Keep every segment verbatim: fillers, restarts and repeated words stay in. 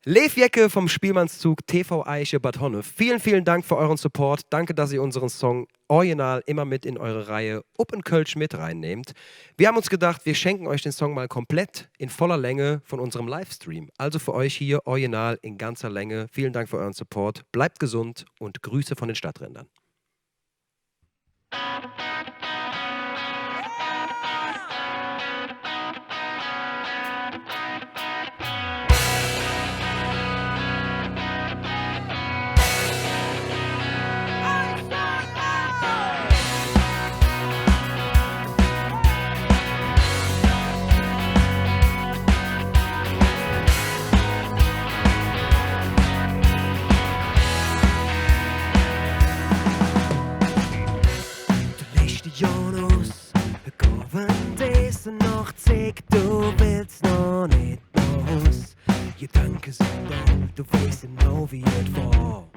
Leev Jecke vom Spielmannszug T V Eiche Bad Honnef, vielen, vielen Dank für euren Support. Danke, dass ihr unseren Song Original immer mit in eure Reihe Op en Kölsch mit reinnehmt. Wir haben uns gedacht, wir schenken euch den Song mal komplett in voller Länge von unserem Livestream. Also für euch hier Original in ganzer Länge. Vielen Dank für euren Support. Bleibt gesund und Grüße von den Stadträndern. Do legs dich jo noch us, Govend es noch Zigg, do wells noch nit noh Hus. Gedanke sin doll, do weiß genau, wie et wor.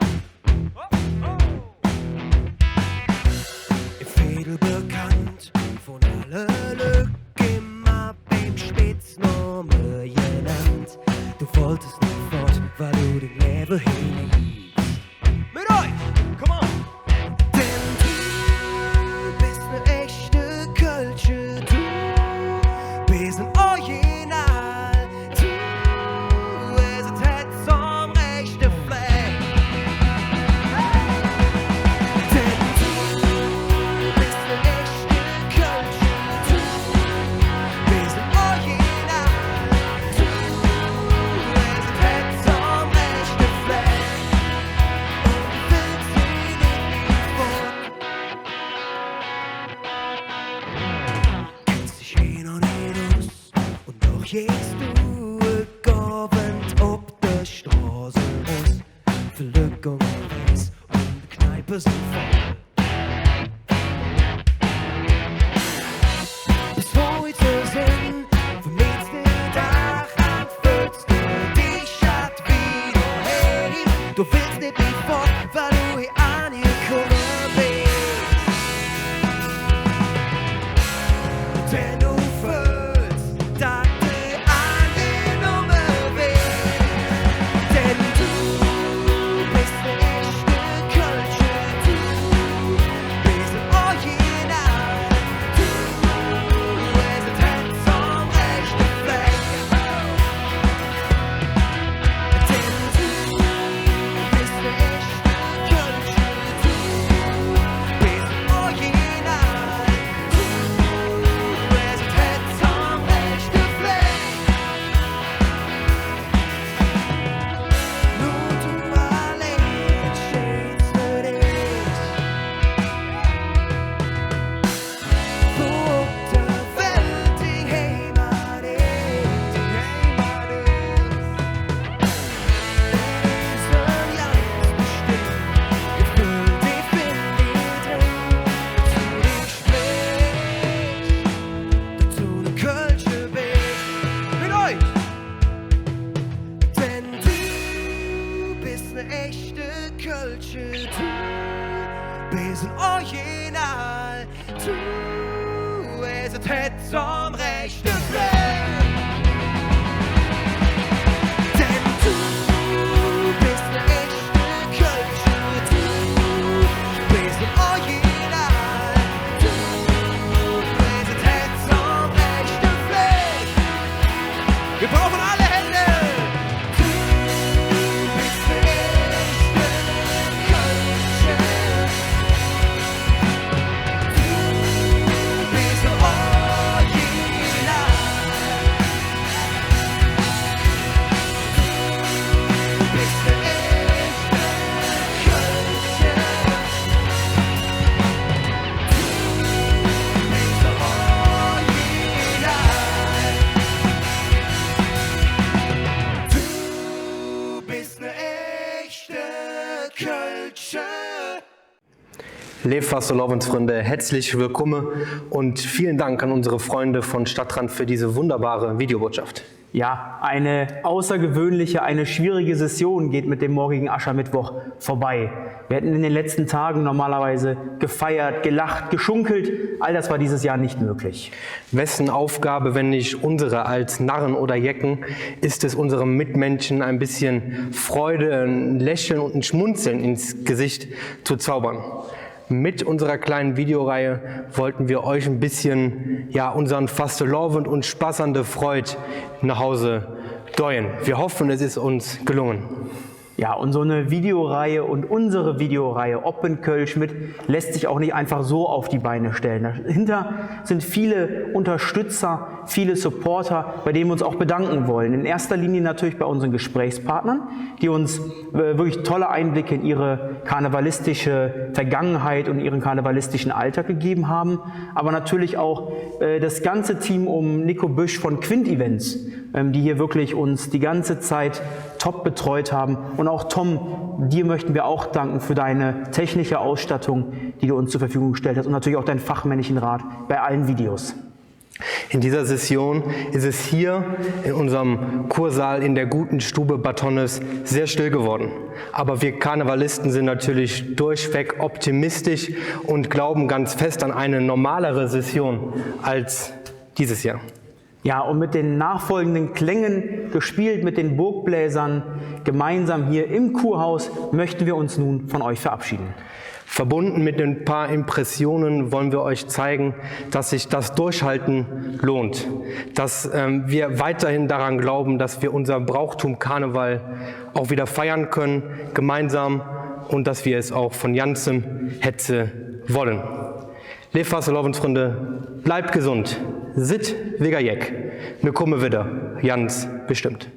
Em Veedel bekannt vun alle Lück, immer beim Spitznaame genannt. Do wolltes nit fott, weil do ding Levve hee leevs. Mit euch! Come on! Denn do bes ne echte Kölsche, do bes en Original, do häs et hett zom rechte Fleck. Denn do bes ne echte Kölsche, do bes en Original, do häs et hett zom rechte Fleck. Kenns dich hee noch nit us, un doch geihs do Govend op der Stroß erus. Vill Lück ungerwägs un de Kneipe sin voll. Bes hügg ze Sinn, vum nächste Dag aan föhls do dich halt wie doheim. Do wells nit mih fott, weil do hee aangekumme bes. Denn do föhls, dat de aangenomme bes. Denn do bes ne echte Kölsche, do bes en Original, do häs et hett zom rechte Fleck. Denn do bes ne echte Kölsche, do bes en Original, do häs et hett zom rechte Fleck. Nor do allein entscheidst för dich, wo op der Welt ding Heimat es. Dä es ganz bestemmp, ich well dich finge, dä zu dich sprich, dat do ne Kölsche bes. Mit euch! Denn do bes ne echte Kölsche, do bes en Original, do häs et hett zom rechte Fleck. Denn do bes ne echte Kölsche, do bes en Original, do häs et hett zom rechte Fleck. Wir brauchen alle Hände. Leev Fastelovendsfründe, herzlich willkumme und vielen Dank an unsere Freunde von Stadtrand für diese wunderbare Videobotschaft. Ja, eine außergewöhnliche, eine schwierige Session geht mit dem morgigen Aschermittwoch vorbei. Wir hätten in den letzten Tagen normalerweise gefeiert, gelacht, geschunkelt. All das war dieses Jahr nicht möglich. Wessen Aufgabe, wenn nicht unsere, als Narren oder Jecken, ist es, unseren Mitmenschen ein bisschen Freude, ein Lächeln und ein Schmunzeln ins Gesicht zu zaubern? Mit unserer kleinen Videoreihe wollten wir euch ein bisschen, ja, unseren Fastelovend und Spaß an der Freud nach Hause deuen. Wir hoffen, es ist uns gelungen. Ja, und so eine Videoreihe und unsere Videoreihe Open Kölsch mit lässt sich auch nicht einfach so auf die Beine stellen. Dahinter sind viele Unterstützer, viele Supporter, bei denen wir uns auch bedanken wollen. In erster Linie natürlich bei unseren Gesprächspartnern, die uns äh, wirklich tolle Einblicke in ihre karnevalistische Vergangenheit und ihren karnevalistischen Alltag gegeben haben, aber natürlich auch äh, das ganze Team um Nico Büsch von Quint Events, ähm, die hier wirklich uns die ganze Zeit top betreut haben. Und auch Tom, dir möchten wir auch danken für deine technische Ausstattung, die du uns zur Verfügung gestellt hast, und natürlich auch deinen fachmännischen Rat bei allen Videos. In dieser Session ist es hier in unserem Kursaal in der guten Stube Batonnes sehr still geworden. Aber wir Karnevalisten sind natürlich durchweg optimistisch und glauben ganz fest an eine normalere Session als dieses Jahr. Ja, und mit den nachfolgenden Klängen, gespielt mit den Burgbläsern, gemeinsam hier im Kurhaus, möchten wir uns nun von euch verabschieden. Verbunden mit ein paar Impressionen wollen wir euch zeigen, dass sich das Durchhalten lohnt, dass ähm, wir weiterhin daran glauben, dass wir unser Brauchtum Karneval auch wieder feiern können, gemeinsam, und dass wir es auch von ganzem Hätze wollen. Leev Fastelovendsfründe, bleibt gesund, sidd wigger jeck, mir kumme widder, ganz bestimmt.